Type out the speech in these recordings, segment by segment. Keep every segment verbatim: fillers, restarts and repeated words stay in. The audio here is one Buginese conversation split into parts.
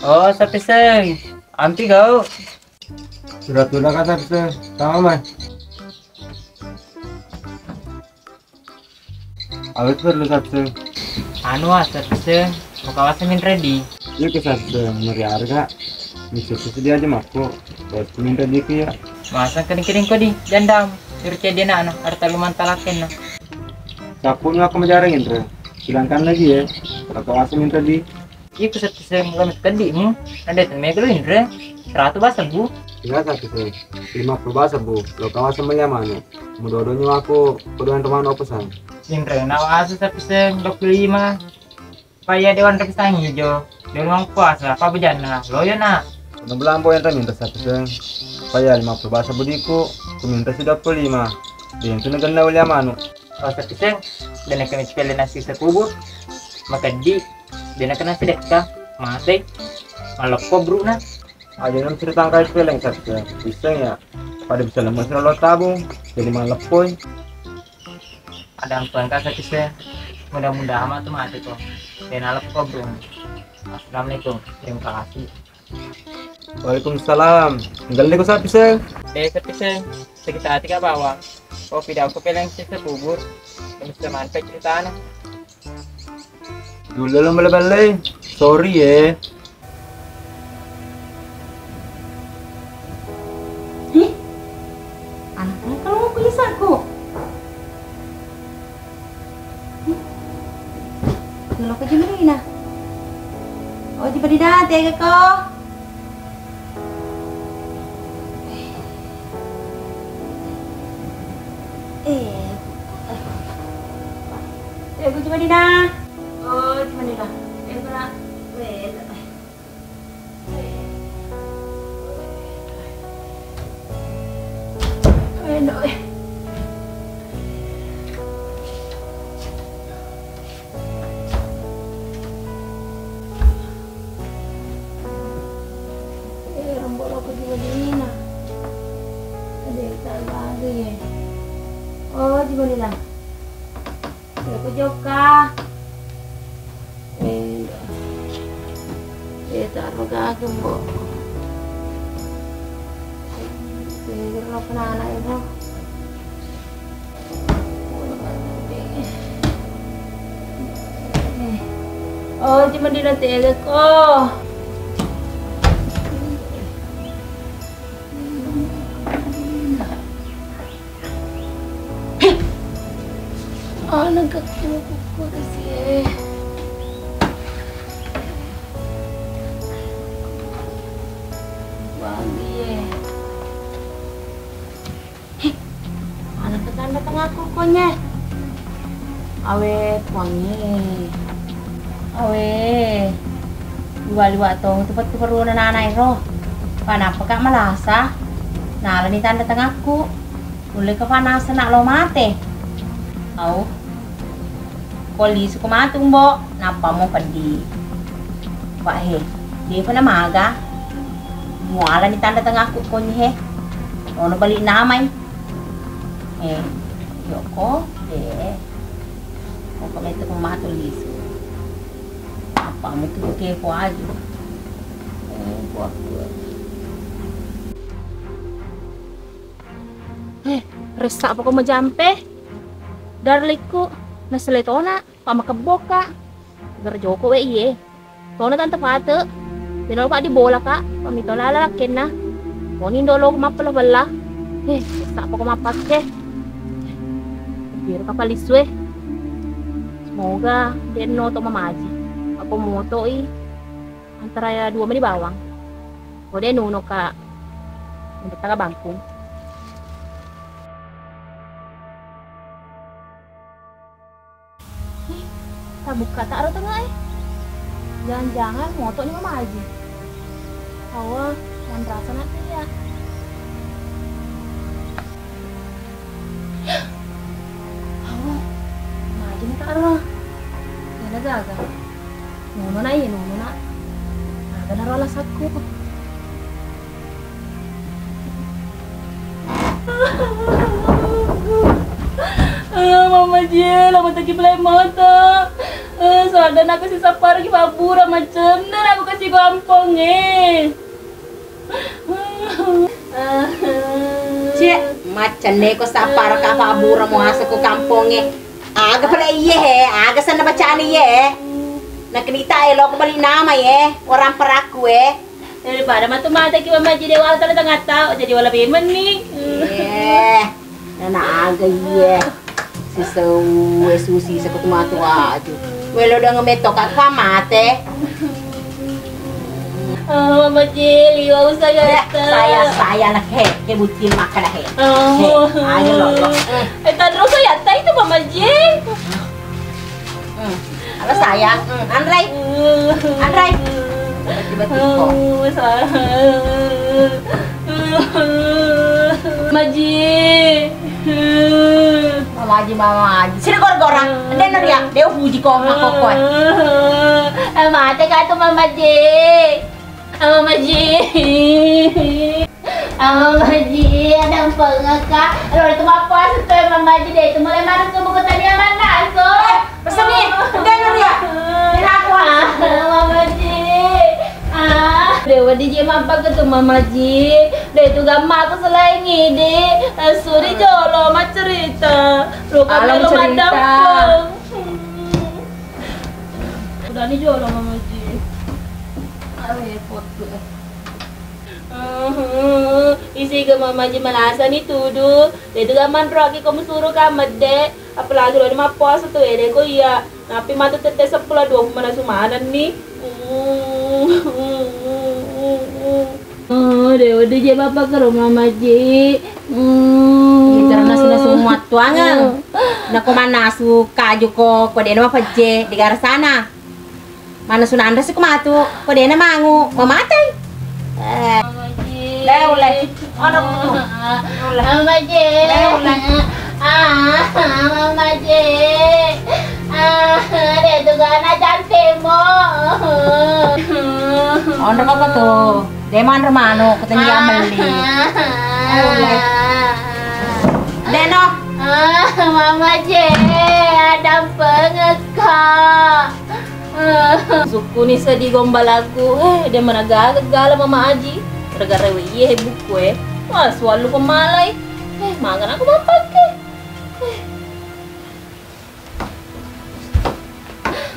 Oh, Sapiseng. Ampi kau. Sudah-sudah kata Sapiseng. Sama, Mai. Awet perlu Sapiseng. Anu, ah, Sapiseng. Mau kawasa minredi. Iya ke Sapiseng, meri harga. Bisa sedia aja mako. Buat minredi ke ya. Masa kering-kering kau di jandam. Irke dia nak, anu, harta luman talaken, nah. Sapun aku menjarang, Indra. Sedangkan lagi ya, kawasa minredi. Iku Sapiseng, lamet keddi'mu. Nade temmega lo, Indra. Seratu basa bu. Iya Sapiseng, lima puluh basa bu. Lo kawasa meliamanu. Mudodo nyawaku, kuduan romano pesan. Indra, nawa asu Sapiseng, dua puluh lima. Paya dewan repisang ijo. Dewan puasa, apa bejanna? Loyo nak. Kena belambo yang remin Sapiseng. Paya lima puluh basa budiku, kuminta si dua puluh lima. Dia itu negenna ulia manu. Oh, Sapiseng, dan kami sekali nasi sekubur. Makaddi. Dena kena sedekka, mate, maleppo bruna. Aja nam cerita angka peleng Sapiseng, Sapiseng ya. Pada bisa lemes lo tabung, jadi maleppoi. Ada ampun kak Sapiseng, mudah-mudahan matu mate kok. Dena leppo bruna. Assalamualaikum, terima kasih. Waalaikumsalam. Nggalli ko Sapiseng. Eh, Sapiseng, sakit hati kak bawang. Kopi dako peleng sisa bubur. Bisa mantai ceritana. Dulu lo belle-belle. Sorry ya. Ih, anaknya kalau mau pisah kok. Ih, kalau ke Jumrina. Oh, tiba di date ke kok. Eh, eh, gue cuma Dina. Oh, cuma Dina. Eh, gue nak. Weh, weh, weh, weh. Eh, rombo loko di Madinah. Ada yang tak lagi ya. Oh, di Madinah. Ya, aku joka. Eh, eh, tak roga aku, Mbok. Eh, kira lo kena anak itu. Oh, cuma di nanti ya, kok. Heh. Anak aku, aku kasih, eh. Wangi, eh. Heh, ana tetangga tengahku konye. Awe, kuangnge. Awe. Liwa-liwa tong tu pettu peruna nana ero. Panappa ka malasa? Nalani tanda tengahku. Nulle ka panasa nak lo mate. Au. Ko lisu ko matu, Mbok, nappa mo peddi. Pak he, depa na maga. Mualani tanda tengahku konye he. Ono balik namai. Eh, yoko, eh. Kok metu ko matu lisu. Apa metu kepo aja. Eh, kuat kuat. Eh, ressa apa ko majampe? Darlikku, nasele tona. Pamakebboka. Gara joko we iye. Tona tante pate. Dena lupa di bola ka. Pamito lala lakkenna. Koni ndo lo mappela-pela. Eh, sapa ko mappakke. Biar kapal isue. Semoga denno to mamaji. Apa moto i antara ya dua meni bawang. Kode nuno ka. Untuk taga bangkung. Ih, tabukka ta ro tengah e. Jangan-jangan moto ni mamaji. Awa, manrasa nak tia. Awa, mamaji ni ta ro. Yana gaga. Nono na iye, nono na. Aga naro alasakku. Mama jie, lama taki pelai mata. Sadda nako sisapparaki pabbura, macenna nako kasi kampongnge. Cie, maccenne ko sapparaka pabbura muaseng ko kampongnge. Aga pale iye he, aga senna bacana iye. Nakenita e loko bali nama ye, orang peraku e. Daripada matu mateki mamaji de wala tala tengah tau, jadi wala bemenni. Eh, nana aga iye. Sisau e susi sekutu matu aju. Welo dong meto kaka mate. Oh, mamaji, liwa usah ya. Saya, saya nak he, ke bucin makan he. Oh. He, ayo lo, lo. Eh, tadro saya tak itu mamaji. Hmm. Halo sayang, hmm, Andrai. Andrai. Tiba-tiba. Maji. Mamaji, mamaji. Sini gor-gora. Deno dia, dia puji ko, makoko. Eh, mate ka tu mamaji. Mamaji. Mamaji, ada pengeka. Lo itu mapuasa tu mamaji de. Itu mulai mana tu buku tadi mana tu? Eh, pesan ni. Udah, Nur, ya. Ini aku. Mamaji. Ah, de wadi je mapake tu mamaji. De itu gamma aku selain ini. Eh, suri jolo macerita. Lo kalau cerita. Udah ni jolo mamaji. Repot tu. Ehe, isiga mamaji malasani tudu. Detu ga manroaki ko musuro ka medde. Apalagi lo mappuasa tu ede ko iya. Napi matu tette seppulo dua mana sumanenni. Oh, de wedding je mappakkero mamaji. Iya, terus nasu-nasu muattuangeng. Nako mannasu kaju ko, ko dena mapejje, digara sana. Mana sunanre siko matu, ko dena mangu, mamatei. Eh. Mamaji. Leo, le. Ono kutu. Leo, le. Mamaji. Leo, le. Ah, mamaji. Ah, de tu gana jantemo. Ono apa tu? De manre manu, ko tennia melli. Leo, le. Deno. Ah, mamaji, ada pengeka. Sukkuni seddi gombalaku, eh, de managaga gala mama aji. Gara-gara we iye he buku e. Wah, suallu pemalai. Eh, magana aku mappake. Eh.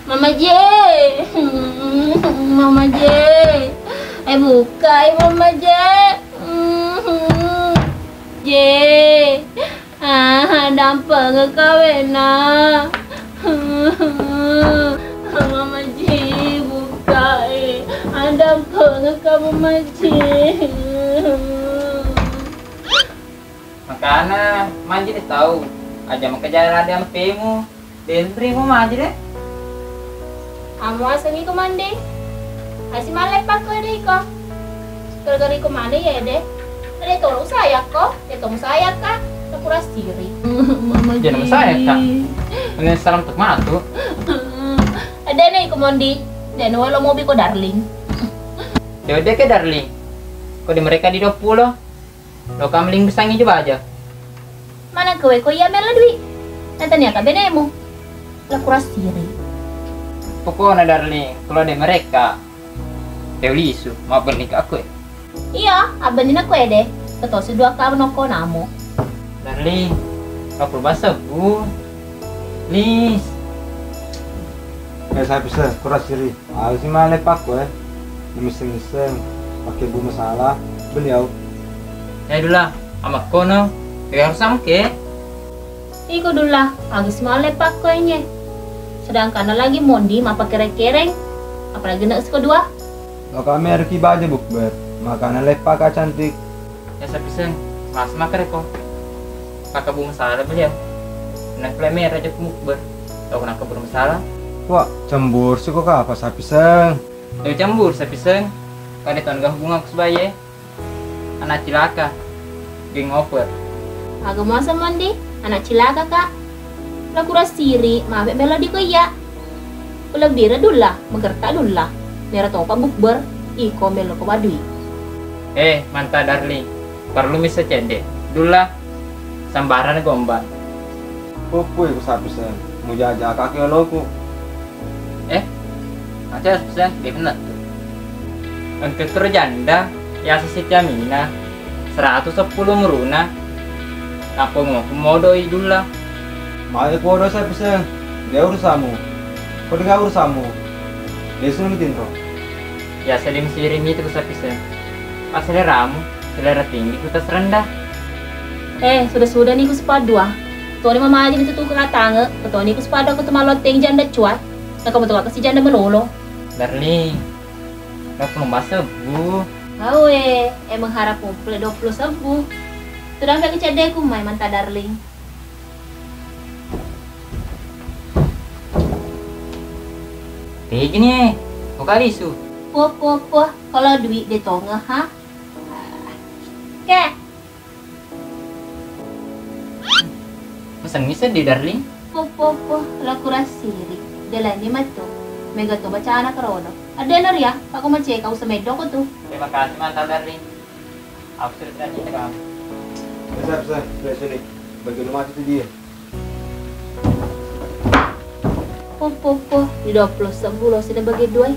Mama J. Mama J. Eh, bukai Mama J. J. Ah, dampengeka wena. Mama Ji, bukai. Ah, dampengeka Mama Ji. Makana, maji de tau. Aja maka jalan ada ampemu. Denri mo maji de. Amo asengi ko mandi. Asi maleppakko de iko. Gara-gara iko mani ya de. Ada tolong saya ko. Ya tolong saya ka. Aku rasiri. Mama Ji. Jangan saya ka. Ini salam tuk matu. Ada nih ko mandi. Dan walo mobi ko darling. Ya udah ke darling. Ko di mereka di dua puluh. Lo kameling besangi je baja. Mana kowe ko iya melo dui. Natania ka benemu. La kurasiri. Pokona darling, kalau ada mereka. Teu lisu, mabenni ka aku ya. Iya, abenni na kowe de. Ketosi dua kamu noko namo. Darling, kapul basa bu. Please. Eh, saya bisa, kurasiri. Aga si maleppakko e. Namisseng-isseng. Pake bu masalah. Beliau. Eh, Dula, amakkono. Eh, harus sama ke. Iko Dula, aga si maleppakko e nye. Sedangkan lagi Mondi mappakere-kereng. Apalagi nak sekedua. Lo kami harus ki baja bukber. Makana leppa ka cantik. Ya, sapiseng, mas makkeda ko. Pakkabu masalah beliau. Nang kule mera jokku mukber. Tau nang kabur masalah. Wah, cemburu siko kapa sapiseng. Tau cemburu sapiseng. Kade tau naga hubungan ku sebaye. Anak cilaka. Geng over. Aga muasa mandi? Anak cilaka, Kak. Laku rasiri, mabe melo di ko iya. Ulebbire Dulla, magerta Dulla. Mera topa bukber, iko melo ko badui. Eh, manta darling, perlu misa cedde. Dulla, sambarana gombal. Pupui ku sapiseng, mujaja kaki oloku. Eh, macam apa sih? Dia benar tuh. Engka kero janda, yaseng Siti Aminah, seratu seppulo umuruna, nappa mo-, modoi dulla. Male podo sa piseng, de urusamu. Ko dega urusamu, de sunu mitinro. Ya, saling sirimi tu sa piseng. Pas seleramu, selera tinggi ku tas rendah. Eh, sudah-sudah ni ku sepadua. Toni mamaji ni tu tuku katange, toni ku sepadua ku tu malotteng janda cuat. Naka betul ka si janda melolo. Darling, dua puluh sebbu. Awe, emang harap kumpul dua puluh sebbu. Tudang bagi ceddeku mai manta darling. Tegi ni, eh. Kok kali su? Puh, puh, puh. Kalau duit de tonga, ha? Ke? Mesen ni sedih, darling. Puh, puh, puh. Lo kurasiri. Jalani matu. Mega to bacana kerodo. Ada lo ria, aku maceka usa meddo ko tu. Terima kasih mantap, darling. Aku sudah tidak cinta kamu. Besar, besar. Sudah, sudah. Bagi rumah itu dia. Puh, puh, puh, di dua puluh sebbu lo sini bagi dua.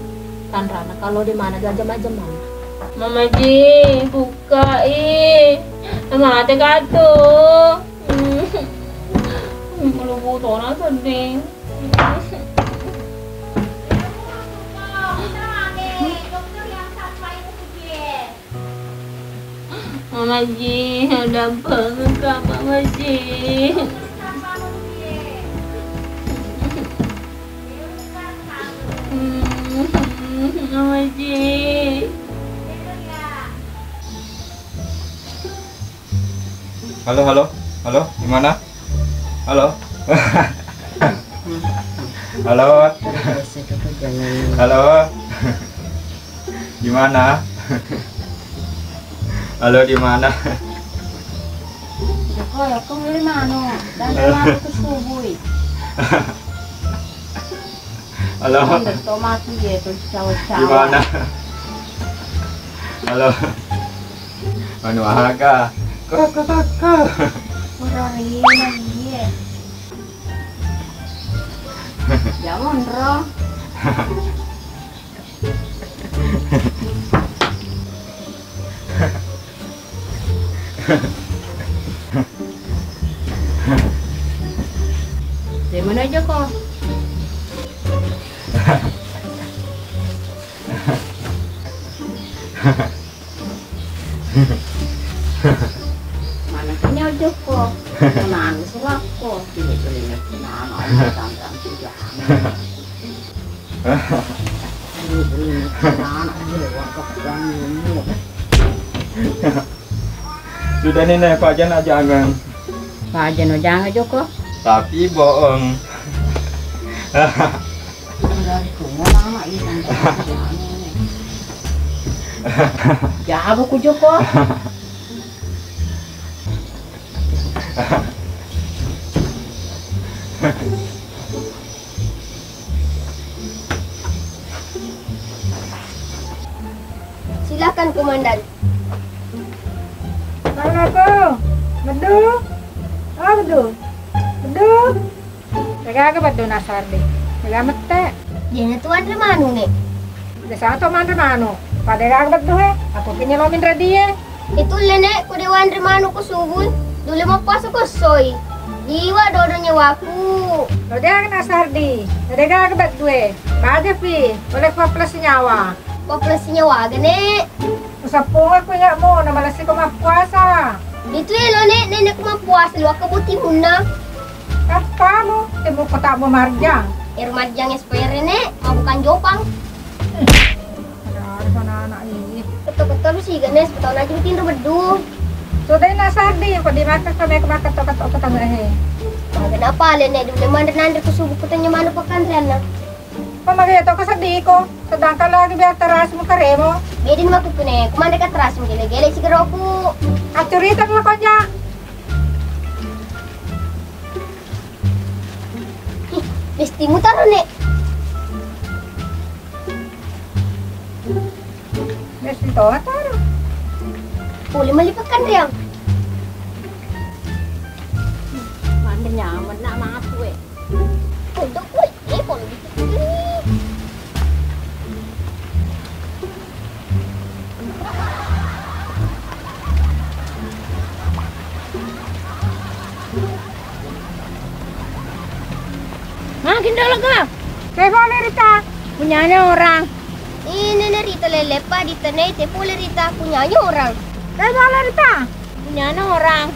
Tanrana kalau di mana gajah macam mana. Mama Ji, buka i. Mate katu. Mulubu tona sedih. Mama Ji, ada apa engka, Mama Ji? Hmm, Mama Ji. Halo, halo, halo, gimana? Halo. Halo. Halo. Di mana? Halo, di mana? Joko, aku beli manu. Dan aku subui. Halo. Tomat ye, tuh cawa-cawa. Di mana? Halo. Manu aga? Kaka, kaka. Ora rina ye. Jangan, bro. Di mana aja kok? Mana punya Joko? Menangis lako. Tidak boleh nak mana. Tanggang tidak. Sudah ni, Nek, pajan aja angang. Pajan aja angang, Joko. Tapi bohong. Jago ku Joko. Silakan, Komandan. Assalamualaikum. Beddu? Ah, Beddu. Beddu? Degaga Beddu, Nasardi? Dega mette. Jena tuan re manu, Nek. Biasa to manre manu. Pada gaga Beddu, he. Aku kenyalo minre die. Itu le, Nek, ko de wanre manu ko subui, dule mappuasa ko essoi. Liwa dodo nyawaku. Lo de aga Nasardi, lo de gaga beddue. Baja pi, pole ko plus nyawa. Ko plus nyawa aga, Nek? Usappunga ko iya mo, na malessi ko mappuasa. Itu elo, Nek, nenek ko mappuasa, lo akka butimunna. Kappamu, temu ko tak mau marjang. Ero marjang expire, Nek, mabukan jopang. Ada-ada sana anak ini. Ketok-ketok lu sih, Ganes, petau aja bikin ro Beddu. Sudah na Sardi, kok dimakan kami makan ketok-ketok ke tengah he. Kenapa le, Nek, dulu manre nanre ku subuh ku tanya mana pekan rianna. Kok mage to ka seddi ko, sedangkan lagi biar teras muka remo. Bedin waktu ku, Nek, ku manre ka teras gele-gele si geroku. Acurita kok aja. Ih, bestimu taro, Nek. Besti toa taro. Boleh melibatkan riang. Mande nyaman nak matu, eh. Untuk, wih, eh, boleh gitu. Dolo go. Te pole Rita. Punyanya orang. Ini ne Rita lelepa di tenei te pole Rita punyanya orang. Te pole Rita. Punyanya orang.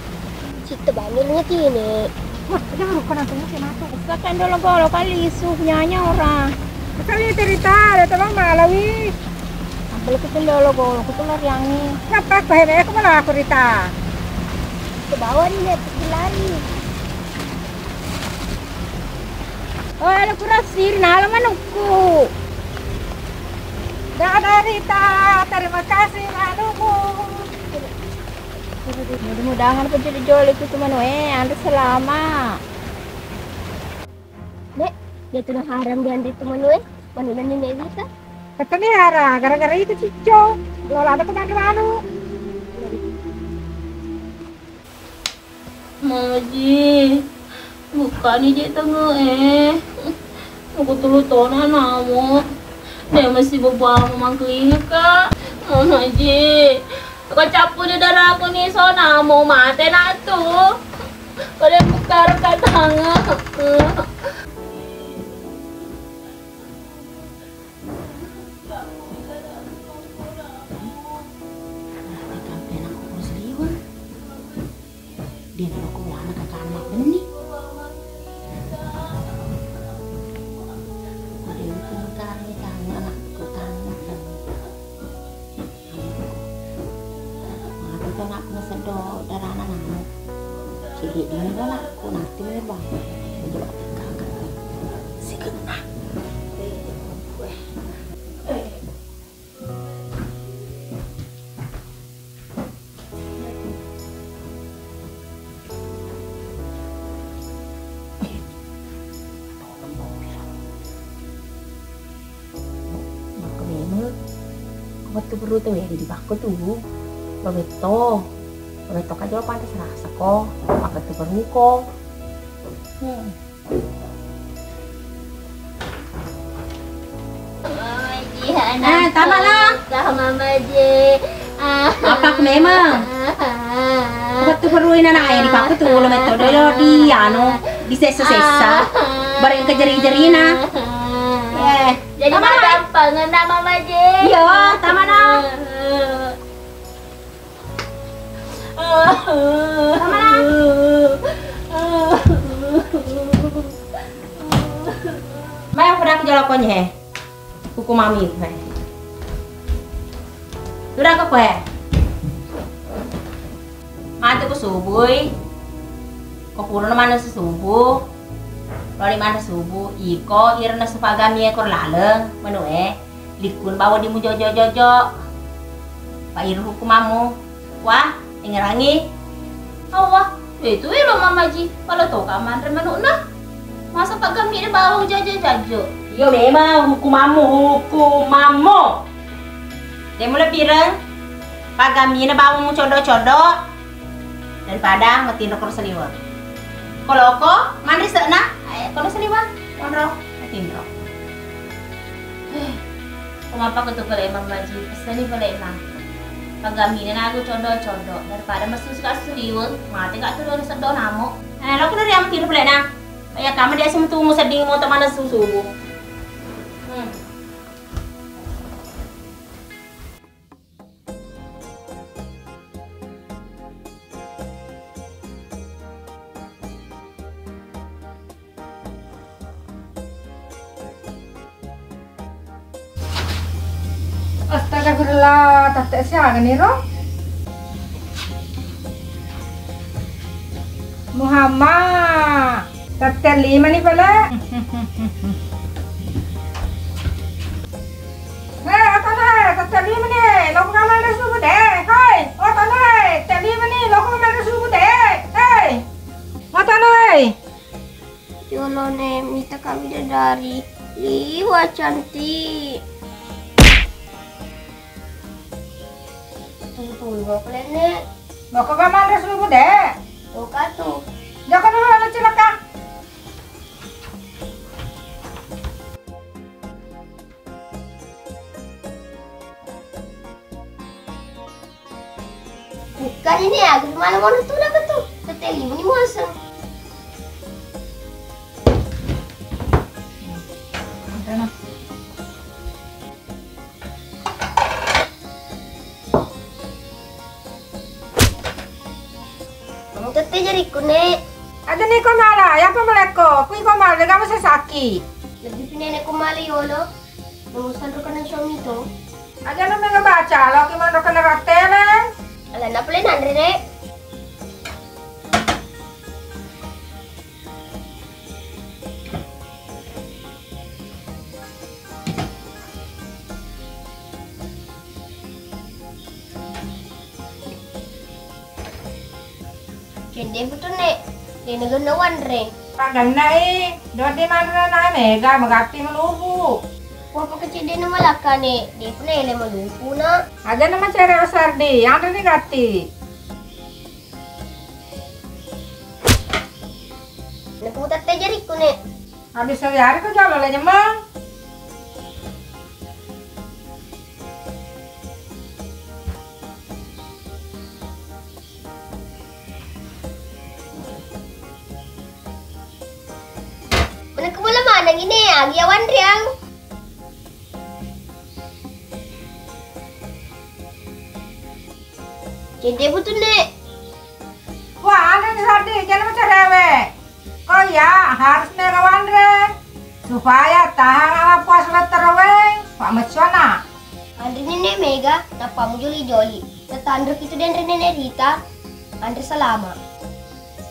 Citta banjir nyetine. Wah, jangan lupa nanti nyetine mati. Sekan dolo golo kali isu punyanya orang. Kali cerita ada teman malawi. Apa lu kutu dolo golo kutu lari angin. Siapa aku hebat aku malah aku Rita. Ke bawah nih dia lari. Oh, ada kurang sirna, ada manukku. Dadah Rita, terima kasih manukmu. Mudah-mudahan apa jadi joli ku tu manu eh, anre selama. Nek, dia tu haram dianre tu manu eh, manu nani Nek Rita. Katanya hara, gara-gara itu cicco. Lo ada kena manu. Maji, bukkani je tengnge'e. Mukutulu tona namo. De mesti bebuang mangklinik ka. Maji, ko cappu ni daraku ni so namo mate natu. Pada bukkar ka tangnge. Dia naloko ulana kakana mabbenni. Pada itu mengkarni tangnge anakku tangnge. Mati to nak ngeseddo darana namo. Ciri dino nak ku nanti memang. Coba kakak. Sikit nak. Makko memang wettu perru tawwe dipakko tu. Babetto. Babetto ka jolo pantas rasa ko. Makko tu perru ko. Hmm. Mamaji, eh, tama lah. Mamaji. Apa aku memang? Waktu perlu ina nak air dipakai tu lo metode lo di anu di sesa-sesa. Bareng ke jeri-jerina. Eh, jadi tama lah. Gampang nak Mamaji. Iya, tama lah. Mai aku pada aku jolo konye he. Hukum mami he. Sudah ke kue. Matu ku subui. Ko purana maneng subuh. Lori maneng subuh. Iko irna supagami ekor laleng manu e. Likkun bawa dimu jojo-jojo. Pairu hukumammu. Wah, engerangi. Awwa, itu ero Mamaji. Pala toka manre manukna. Masa paggammi de bawa jajo-jajo. Iyo memang hukumammu, hukumammu. Demu lebireng. Paggammina bawa mu codo-codo. Daripada matinro koro saliweng. Koloko manre se'na, eh, koro saliweng, monro matinro. Eh, ko mappaku tu pale Mamaji, pesseni pale ma. Paggamina nagu codo-codo, daripada massusu ka saliweng, mate ka tu dua seddo namo. Eh, lo kuno riamu tiru pale na. Iya kama dia semutu musedding moto mana susu. Hmm. Astagfirullah, tette siaga ni ro? Muhammad, tette lima ni pale. Eh, atana, tette lima ni, loko kamar subuh de. Hei, atana, tette lima ni, loko kamar subuh de. Hei, atana. Jolone mita kami dari liwa cantik. Tunggu-tunggu aku lene. Loko kamar subuh de. Loka tu. Joko dulu lalu cilaka. Bukan ini aku malam mana tu dah tu. Tete lima ni muasa. Tette jarikku, Nek. Aja ni ko mala, yapa malekko? Kui ko mala, de gaga masesaki. Lebbi pi nenekku mala yolo. Numusanro kana suami to. Aja na mega baca, lo ki manro kana rattele. Alana pale nanre, Nek. Cedde putu, Nek, de nagenna wanre. Pagenna i, doddi manre na mega magatti malupu. Wah, pake cedde na malakka, Nek, de pale ele malupu na. Aja na macere Sardi, anre ni gatti. Naputette jarikku, Nek. Habis hari hari ko jolo le nyemeng. Mana kebula maneng ini, agi awan riang. Cedde putu, Nek. Wah, anre ni Sardi, jangan macam rewek. Ko iya, harus mega wanre. Supaya tahang ama puasa letteroweng, Pak Mecuana. Anre ni, Nek, mega, nappa mujoli-joli. Tetanro itu denre Nenek Rita, anre salama.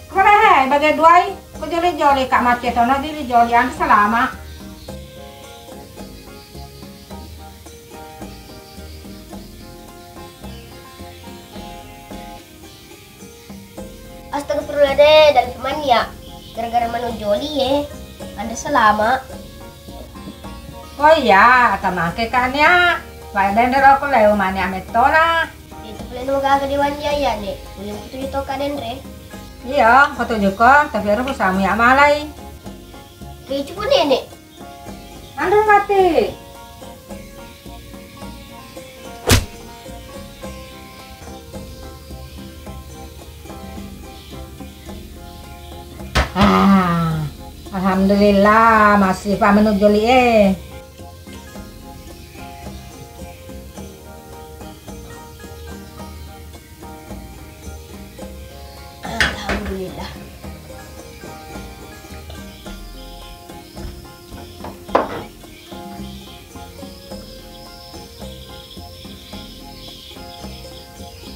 Ko he, bage duai, ko joli-joli, Kak, mati tono joli-joli, anre salama. Astagfirullahaladzim, dalam pemanni ya. Gara-gara manu joli ye. Anre salama. Oh iya, atamake kania. Wa denre roko leo mani amettona. Itu pale no gaga dewan ya, ya, Nek. Ulin kutu itu ka denre. Iya, foto joko, tapi ero samu ya malai. Ricu pun, Nenek. Anre mati. Ah, alhamdulillah, masih pa manu joli e. Alhamdulillah.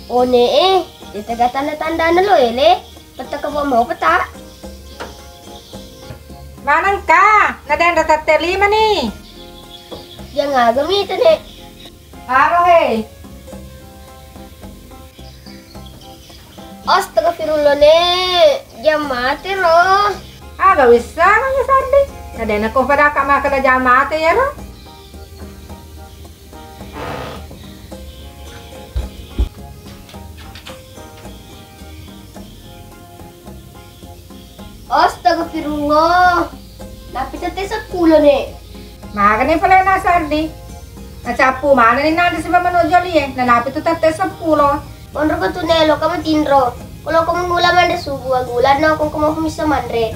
One e, de tega tanda-tandana lo ele, petta kebbo mau peta. Manengka, nadenre tette lima ni. Jangan agami itu, Nek. Aro he. Astagfirullah, Nek. Jam mate ro. Aga wissana ni Sardi. Kadena ko pada ka makkeda jam mate ya ro. Astagfirullah. Nappi tette seppulo, Nek. Magani pale na Sardi. Nacappu manenni nanre siba manu joli e, nanapi tu tette seppulo. Monro ko tu, Nek, loka matinro. Ko loko mangula manre subuh, agula no ko mau misa manre.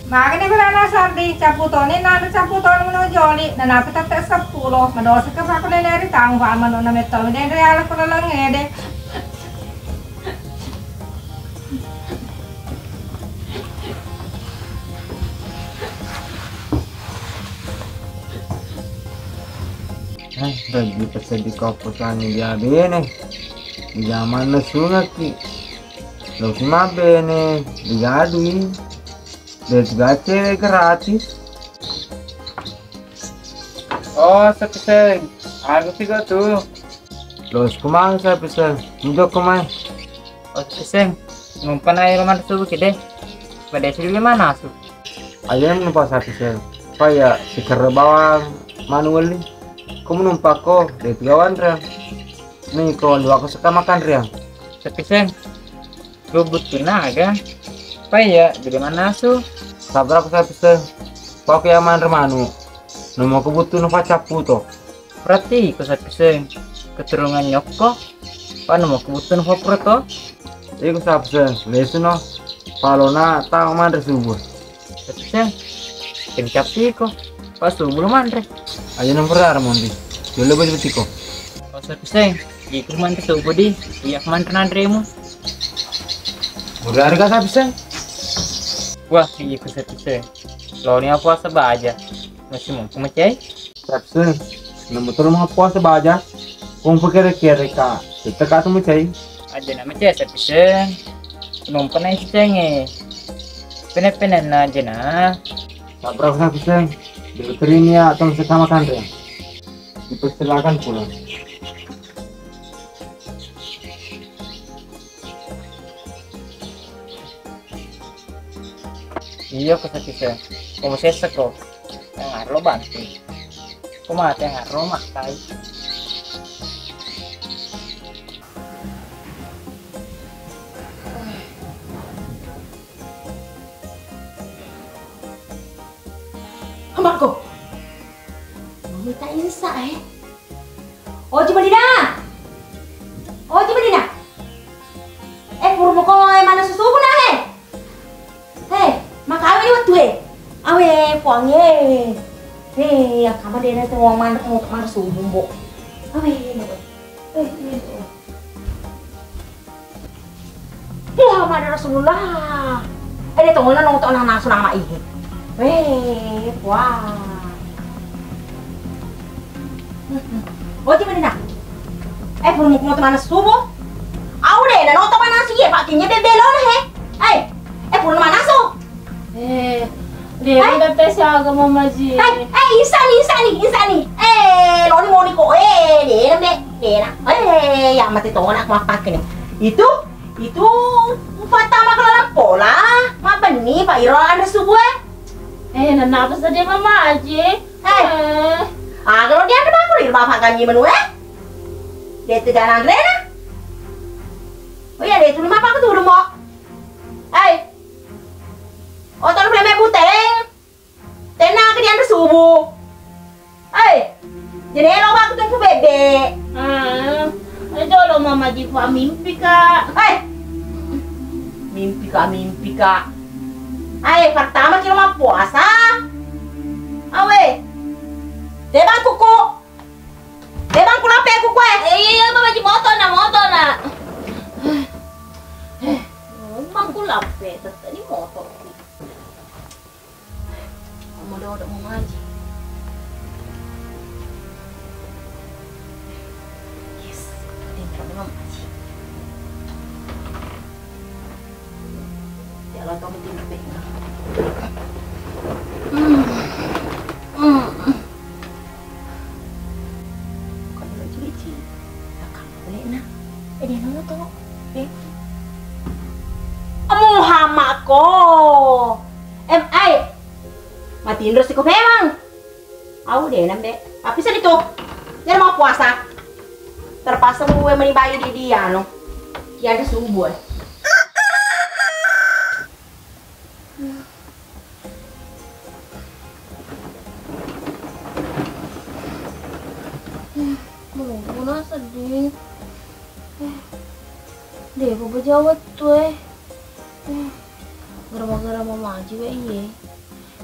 Magani pale na Sardi, cappu toni nanre cappu toni manu joli, nanapi tette seppulo. Madosa ke pako nene ri tamu pa manu na metto denre ala ko laleng ede. Eh, bagi peseddi koppo sani dia bene. Di zaman sungaki. Lo ki mabbene, digadui. Dia juga cewek gratis. Oh, Sapiseng. Aku sih kok tuh. Los kumang Sapiseng. Mujok kumai. Oh, Sapiseng. Ngumpa na ero manre subuh ki de. Pada sih lima nasu. Ayo menumpak Sapiseng. Supaya sikerre bawang manu weli. Ko menumpak ko, de tiga wanre. Ni ko liwako seka makan riang. Sapiseng. Lubut tu naga. Paya, jadi manasu. Sabra ko Sapiseng. Pako ya manre manu. Nomoko butuh no facappu to. Berarti ko Sapiseng keturunan nyokko. Pa nomoko butuh no fakro to. Iko Sapiseng, lesu no. Palona tau manre subuh. Sapiseng, kencappi ko. Pa subuh lo manre. Ayo nomor dara mondi. Jolo baju tiko. Oh, Sapiseng. Iku manre subuh di, iya manre nanremu. Murah harga sapi seng. Wah, iku sapi seng. Loni apa puasa baja. Masih mumpung macai. Sapi seng. Nemu terus mau puasa baja. Kung pakere-kere ka. Tette ka tu macai. Aja nama cai sapi seng. Numpang nai seng e. Pene-pene na aja na. Tak berapa sapi seng. Dokter ini ya, tong sama kanre. Dipersilakan pulang. Iya, ko sakit ya. Ko masessa ko. Yang arlo banting. Ko mate yang arlo makai. Amakko. Mamita insa eh. Oji Madina. Oji Madina. Eh, purmoko eh mana susubu na eh. Eh, makawe ni wettu eh. Awe, puang eh. Eh, akama dena tu mana mana subu mbo. Awe, eh, eh. Muhammad Rasulullah. Eh, de tongona nonton nasu nama ihi. Weh, wah. Oji Madina. Eh, purmoko moto mana subu. Au de, na nonton mana su ye, pakinya bebelo he. Eh, eh, purmoko mana su. Eh, de, eh? Udah tes ya agama maji. Eh, eh, insani, insani, insani. Eh, loni moni ko. Eh, de, de, de. Eh, ya mati tongona aku mapak ni. Itu Itu upattama kelalang pola, mabbenni pa iro anre subuh e. Eh, nenapa sedih mama aji? Eh. Eh. Aga lo dianre mako ri bapak kami menu e? De tega nanre na. Oh iya de tuli mapa ketudu mo. Eh. Oto lu meme buteng. Tenna ke dianre subuh. Hei, jadi elo waktu tempu bebek. Ah, eh, jolo mama jiku mimpi ka. Hei, mimpi ka, mimpi ka. Hei, pertama kilo mappuasa. Awe, tebang kuku. Tebang kulape kuku eh. Eh, iya, iya, mama ji moto na, moto na. Eh, mama kulape, tetap di motor. Mau dodo mau ngaji. Yes, pintar memang ngaji. Ya lo tau penting penting. Hmm. Hmm. Bukan dulu cili-cili. Takang boleh na. Eh dia nonton. Eh. Muhammad ko. M I. Matinro siko memang. Au de nambe. Tapi sedi tu. Jadi mau puasa. Terpaksa gue meni bayi di dia no. Dia ada subuh. Mau guna sedih. Deh, apa bejawat tu eh. Gara-gara mamaji we iye.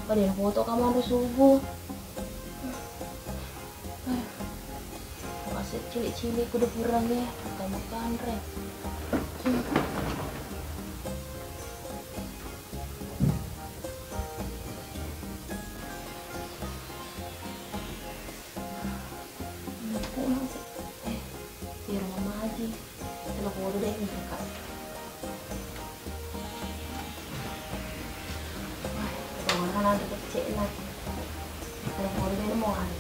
Pada foto kamu ada subuh. Masih cilik-cilik kudu purang ya, kamu kanre. Pulang sih. Eh, di rumah mamaji. Telepon dulu deh, Kak. Wah, orang ada kecil lah. Telepon dulu deh, mau ada.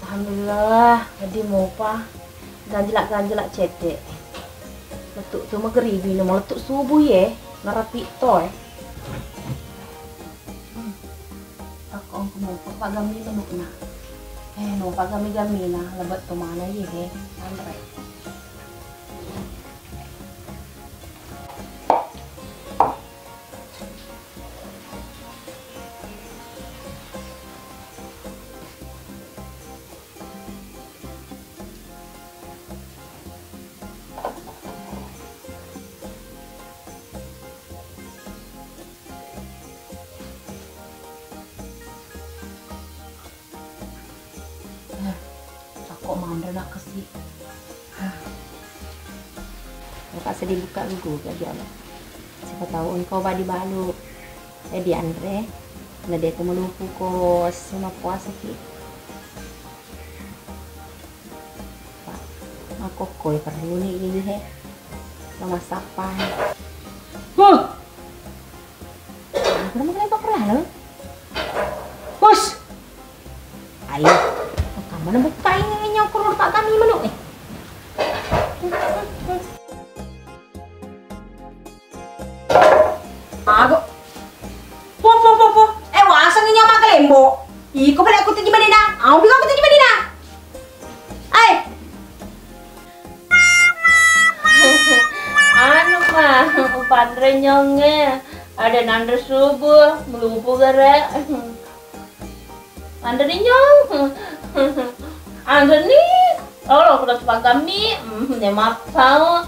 Alhamdulillah, jadi mopa ganjelak-ganjelak cedde. Metu tu mageribi no, metu subuh ye, narapi to eh. Hmm. Takko engko mopa pa gammi menukna. Eh, no pa gammi-gammina, lebet to mana ye he, anre. Manre nak kasi. Buka sedih buka lugu ke dia. Siapa tahu engkau badi balu. Eh, dianre. Na de ko melupu ko sima puasa ki. Pak, makkokkoe perlu ni ini he. Nomor sapa he? Huh! Aku mau kenapa perlu? Bos! Ayo, kamu na buka ini nyokro Pak kami menu eh. Ago. Po, po, po, po. Eh, waseng nyawa makalembo. Iko pale aku tuji madena. Au bilang aku tuji madena. Ai. Anu ma, upanre nyonge. Ada nanre subuh, melupu gare. Anre ni nyong. Anre ni. Oh, lo kuda supagammi. Hmm, ne mappau.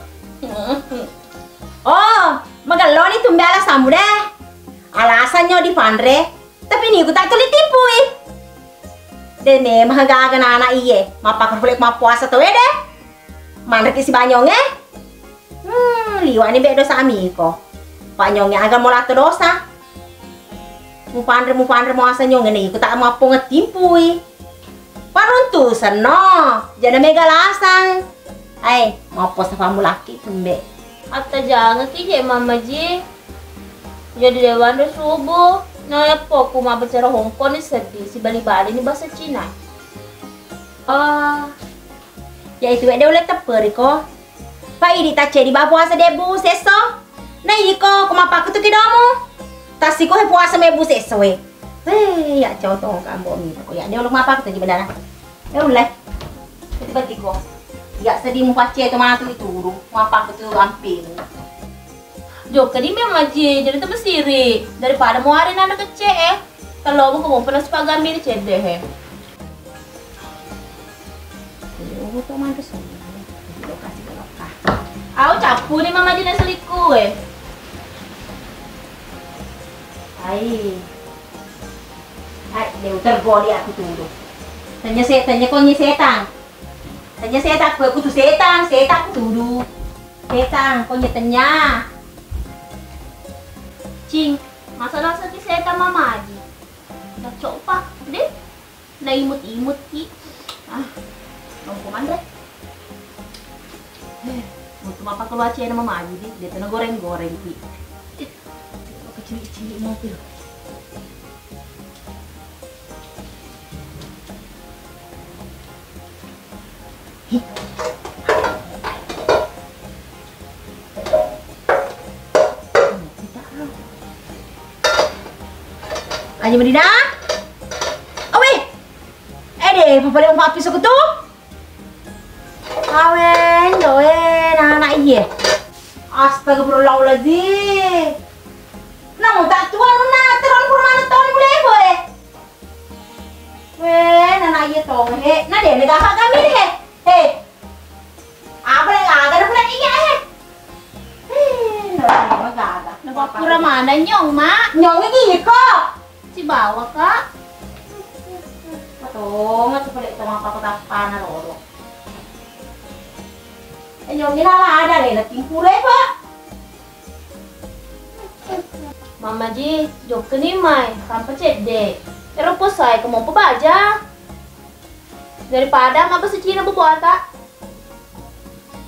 Oh, magalloni tumbe alasanmu deh. Alasan nyo dipanre, tapi niku tak tuli timpui. De memang gaga anak iye, mappakka pole mappuasa tau deh. Manreki sibanyong eh. Hmm, liwani be dosa amiko. Pak nyonge aga molatto dosa. Mupanre mupanre muasa nyonge ne iko tak mappong timpui. Paruntusen no. Jana mega lasang. Ai, mapposa pamulaki tumbe. Attajangeki je mamaji. Jadi dewanre subuh. Na eppoku mabbicara Hongkong ni seddi, sibali-bali ni bahasa Cina. Oh. Ya itu de ulle tepperiko. Pa idi taccedi ba puasa debbu sesso. Na iko ko mappakutuki domu. Tassiko he puasa mebbu sesso we. Weh, ya coto kambo mi ko ya de ulle mappakutuki benar. Ya ulle. Beti-betiko. Ya seddi mupacce to matu ituru. Mappakutu amping. Jokka di memang ji, jadi tu mesiri daripada muari nanda kecce eh. Kalau mau kamu pernah suka gambir cedde he. Iya, aku tuh mantu semua. Lokasi ke lokasi. Au cappu ni mama jina seliku eh. Ai. Ai, dia utar goli aku tuh. Tanya se, tanya kau nyi setang. Tanya setang, aku tuh setang, setang aku tuh. Setang, kau nyi tanya. Cing, masa rasa ki setang mamaji. Nacok pa, deh. Naimut-imut ki. Ah, nongko manre. Eh, untuk apa keluar cina mamaji deh. Dia tuh goreng-goreng ki. Kecil-kecil mobil. Aja Medina. Awe. Eh deh, papa dia mau papi suku tuh. Awen, doe, nana iye. Astagfirullahaladzim. Namu tak tuan mana terang kurang toni boleh boe. Weh, nana iye tong he. Na de lega apa kami he. He. Apa le gaga na pula iya he. He, na gaga. Na pura mana nyong, Mak? Nyong iki iko. Sibawa, Kak. Matonga tu pale tong apa kutappana roro. E nyong ina ada le na timpure, Pak. Mama ji, jokkeni mai, kampa cedde. Ero posai ko mompo baja. Daripada mabbasa Cina beboata.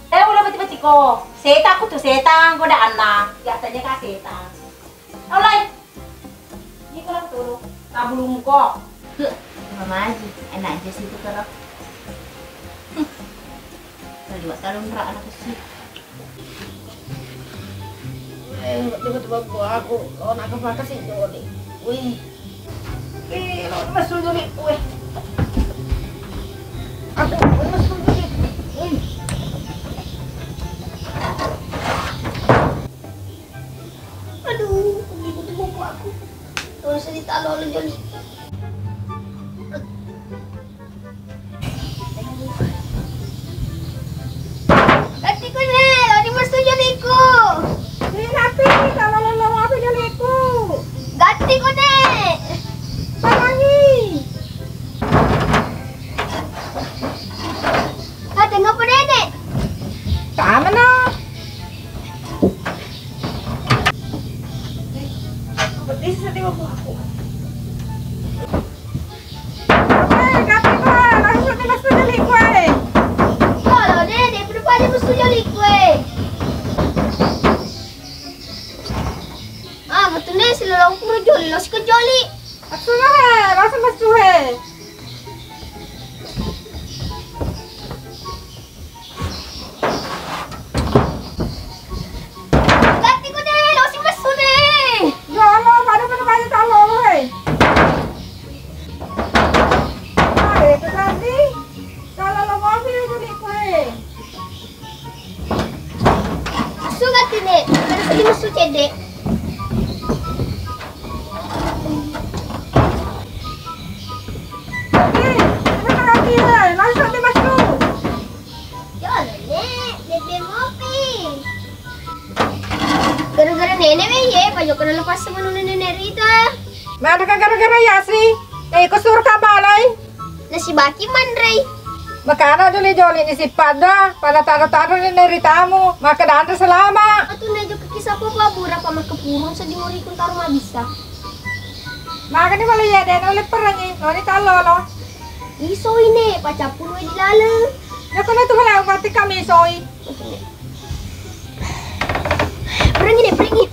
Eh, udah beti-beti ko. Setang ku tu setang, godaanna. Ya tanya ka setang. Aulai. Iko lah turu. Tabulung ko. Huh, Mama ji, enak aja sih itu kero. Huh. Kalau dua tahun rak anak kecil. Eh, tiba-tiba gua aku, lo nak ke mana sih, Joni? Wih. Eh, lo masuk Joni, wih. Aku masuk Joni. Wih. Aduh, tiba-tiba gua aku. Lo cerita lo, Joni. Gatti ko ne, lo di mestu joliku. Ni napi, kalau lo lo apa joliku? Gatti ko ne. Pamangi. Silolong pura joli, lo siko joli. Assuhe, lo semessuhe. Ganti ko de, lo si messu de. Ya Allah, pada pada banyak talo lo he. Are ko ganti. Kalau lo mau sih itu di kue. Asu ganti ne, kada sedih messu cedde. Eh, kenapa lagi, eh? Langsung di messu. Jolo, Nek, Dede mopi. Gara-gara nenek we ye, pajoka nalepas sama nune nenek Rita. Mana ka gara-gara Yasri? Eh, ko suruh ka balai. Nasi baki manrei. Makana joli-joli ni sippada, pada taro-taro nenek Ritamu, maka danre selama. Atu nejo ke kisah papa bura pa makkepurung sedih murikun taro mabisa. Makani malah iya dena oleh perangi, noni tallolo. Isoi ne, pacappun wae di laleng. Ya kono tu malah mati kami isoi. Perangi ne, perangi.